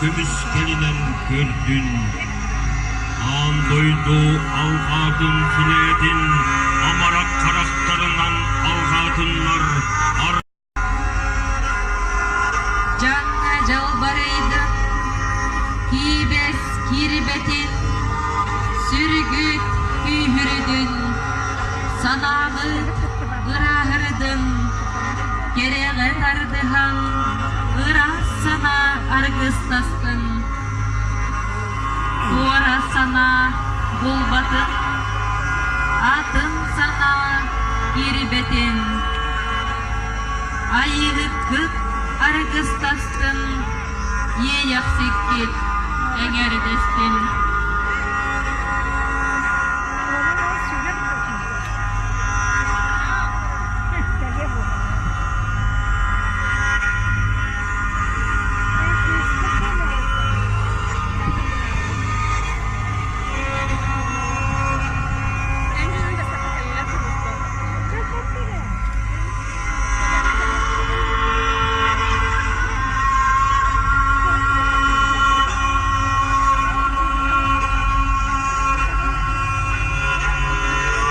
көмүскэлинэн көрдүн. Аан дойду алҕаатын силээтин, амарах харахтарынан алҕаатыннар. Дьаҥҥа дьалбарыйдын, киибэс киирбэтин, сүргүт күүһүрдүн, санааҕыт ырааһырдын, кэрэҕэ тардыһан, ыраас санаа аргыстастын. Туора санаа булбатын, атын санаа киирбэтин. Айыыһыккыт аргыстастын, иэйэхсиккит эҥэрдэстин.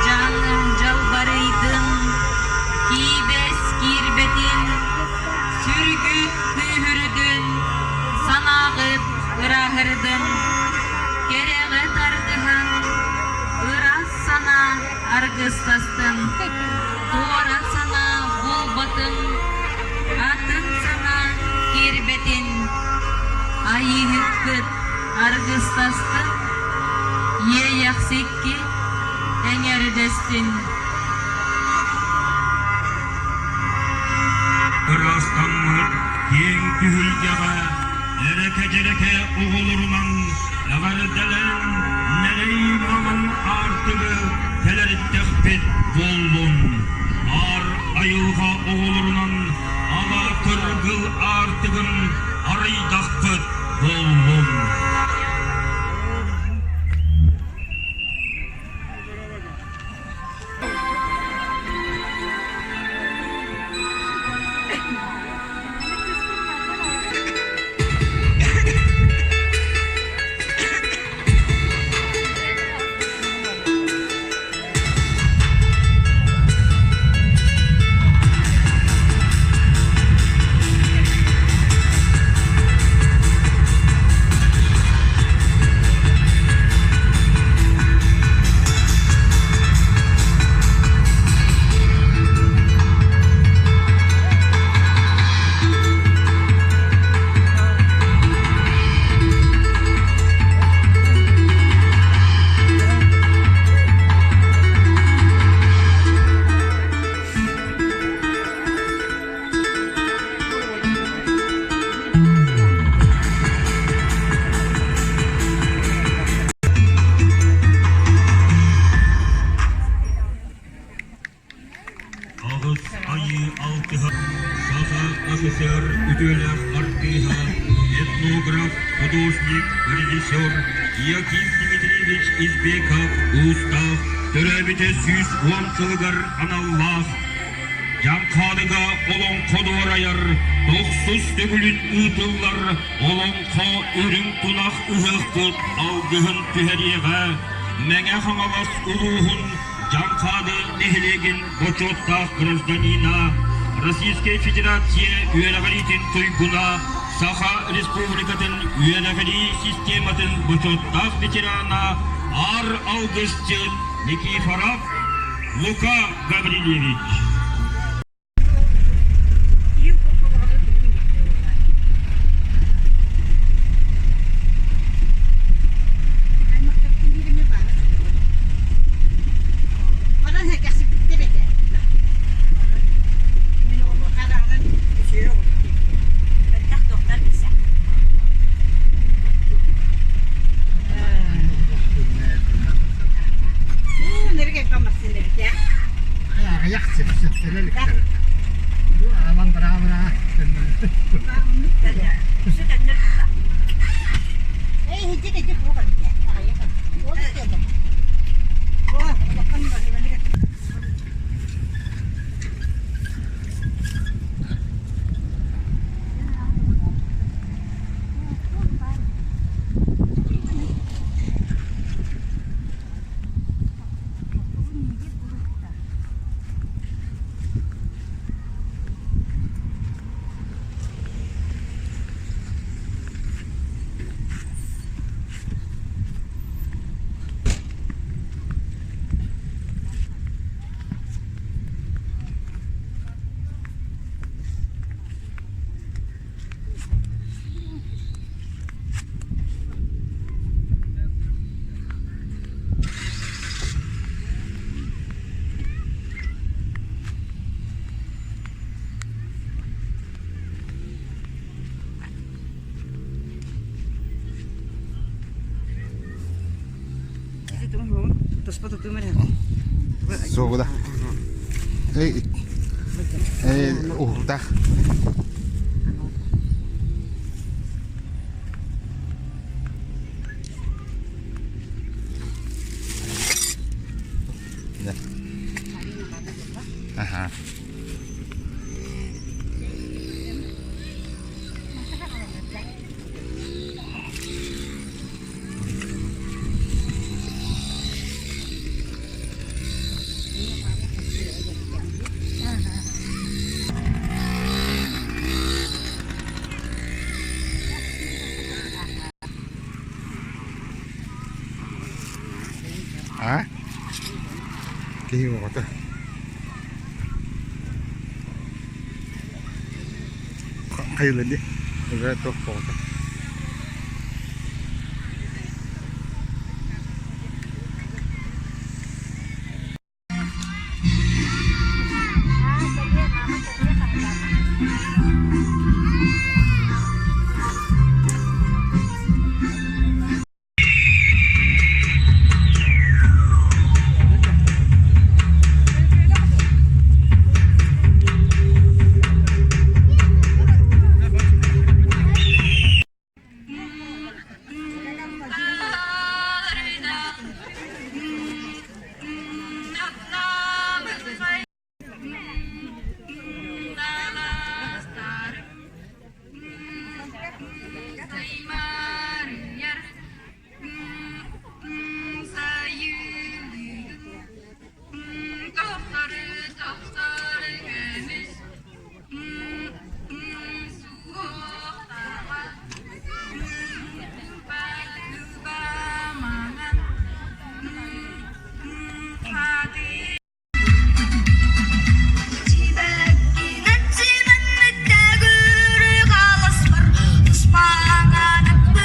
Дьаҥ дьалбарыйдын, киибэс киирбэтин, сүргүт күүһүрдүн, санааҕыт ырааһырдын, кэрэҕэ тардыһан, ыраас санаа аргыстастын, туора санаа буолбатын, атын санаа киирбэтин, айыыһыккыт аргыстастын, иэйэхсиккит эҥэрдэстин. Ыраастаммыт киэҥ түһүлгэҕэ эрэкэ-дьэрэкэ оҕолорунан эҕэрдэлээн нэлэй маҥан аартыгы тэлэриттэхпит буоллун. Аар айылҕа оҕолорунан ала кыргыл аартыгын арыйдахпыт буоллун. Аҕыс айыы алтыһа Саха СССР үтүөлээх артыыһа, этнограф, художник, режиссер Яким Дмитриевич Избеков уустаах төрөөбүтэ 110 сылыгар аналлаах Дьаҥхаадыга олоҥхо дуорайар, тохсус төгүлүн ыытыллар олоҥхо үрүҥ тунах ыһыахпыт алгыһын түһэриэҕэ Мэҥэ Хаҥалас улууһун Дьаҥхаады нэһилиэгин бочуоттаах гражданина, Российскай Федерация үөрэҕириитин туйгуна, Саха Республикатын үөрэҕирии систематын бочуоттаах ветерана Аар Алгысчыт Никифоров Лука Гаврильевич. Аҕыйах сипсит. Туспа тутуум эрэ. Суоҕуда. Эй, эй, уһуктаах. Да. Ага. А? Киһи оҕото. Хайылы дии. Уже туох оҕото. Сибэккинэн симэммит төгүрүк аласпар туспаҥанан.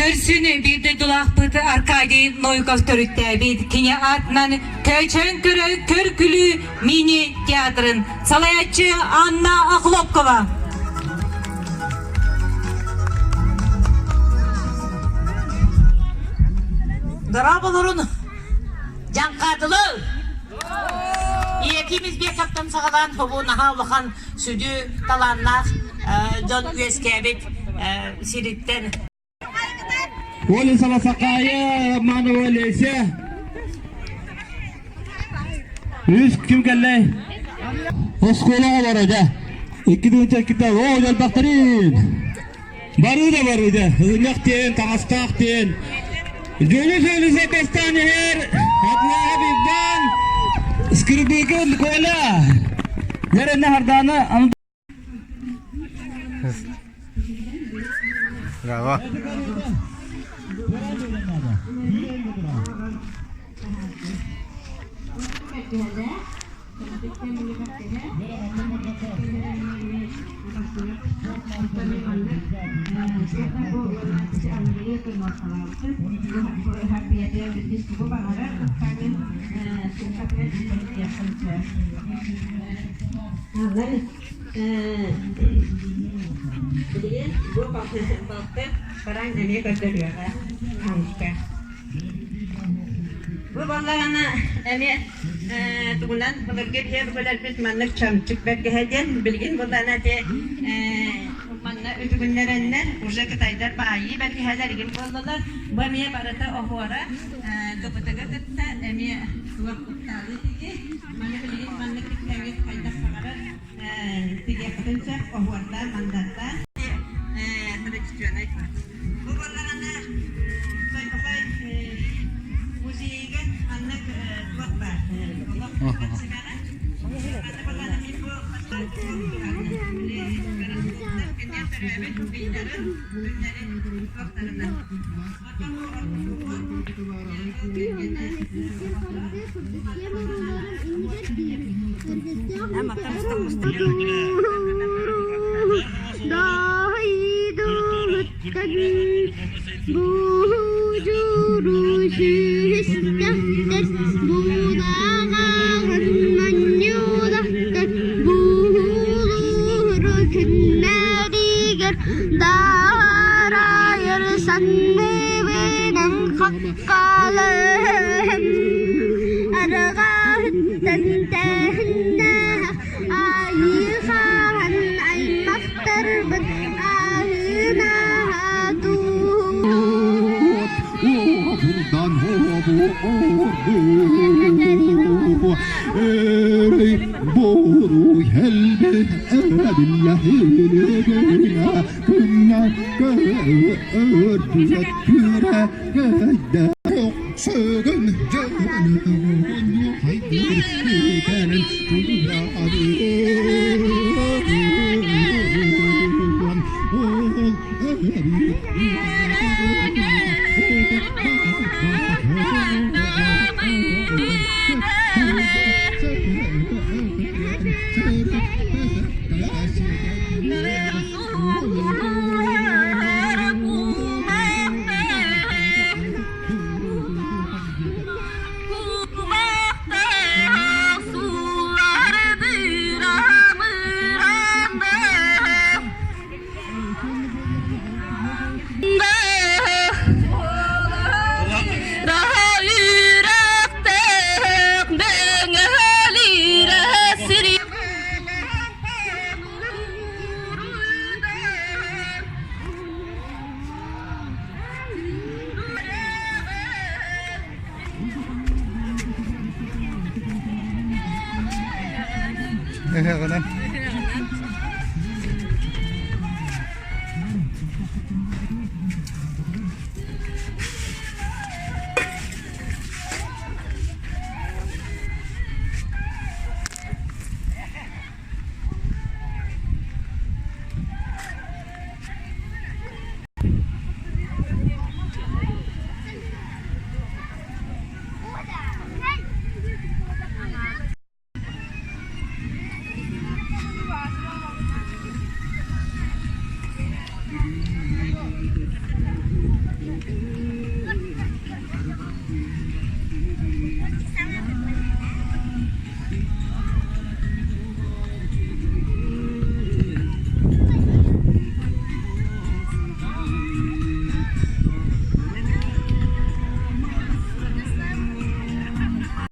Көрсүн биир дойдулаахпыт Аркадий Ноюков төрүттээбит кини аатынан Көөчөөн көрө көр-күлүү мини-театрын салайааччы Анна Охлопкова. Дорооболорун Дьаҥхаатылы! Ийэким Избековтан саҕалаан хобу наһаа улахан сүдү талааннаах дьон үөскээбит сириттэн. Оля Саласакая, Манова Леся. Үс ким кэллэ? Оскуолаҕа барада. Икки тыһыынча иккитэ оо дьалбахтарын. Барыы да барыы да. Ынах диэн, таҥастаах диэн. Дьулус Элиса бастаан иһэр. Атлаһа Иван. Скрипикин Коля. Ярына Хардана. Браво. Билигин бу балты баран эмиэ көрдөрүөҕэ Анечка. Бу баллаҕана эмиэ тугунан былыргы биһиэ бөлөрбүт маннык чамчык бэргэһэ диэн билигин буллаҕына ити манна үтүгүннэрэннэр уже кытайдар баайыы бэргэһэлэр игин буоллалар. Бу эмиэ барыта оһуора кыбытыгы кытта эмиэ туох куттаалы тиги. Маны билигин маннык киттээбит хайдах баҕарар тигиэххитин сөп оһуордаан мандардаан традиционнай Бу буоллаҕына Тойбохой музейыгар маннык туох баар олох симэҕэ аны буоллаҕына мин бу төрөөбүт ыйдарын күннэрин туохтарынан Дарайыр санныбынан хаққалым арғаһыттан тэһиннээх айыхаан аймахтарбын аһынаһа Daha yürektek Эһэҕинэн.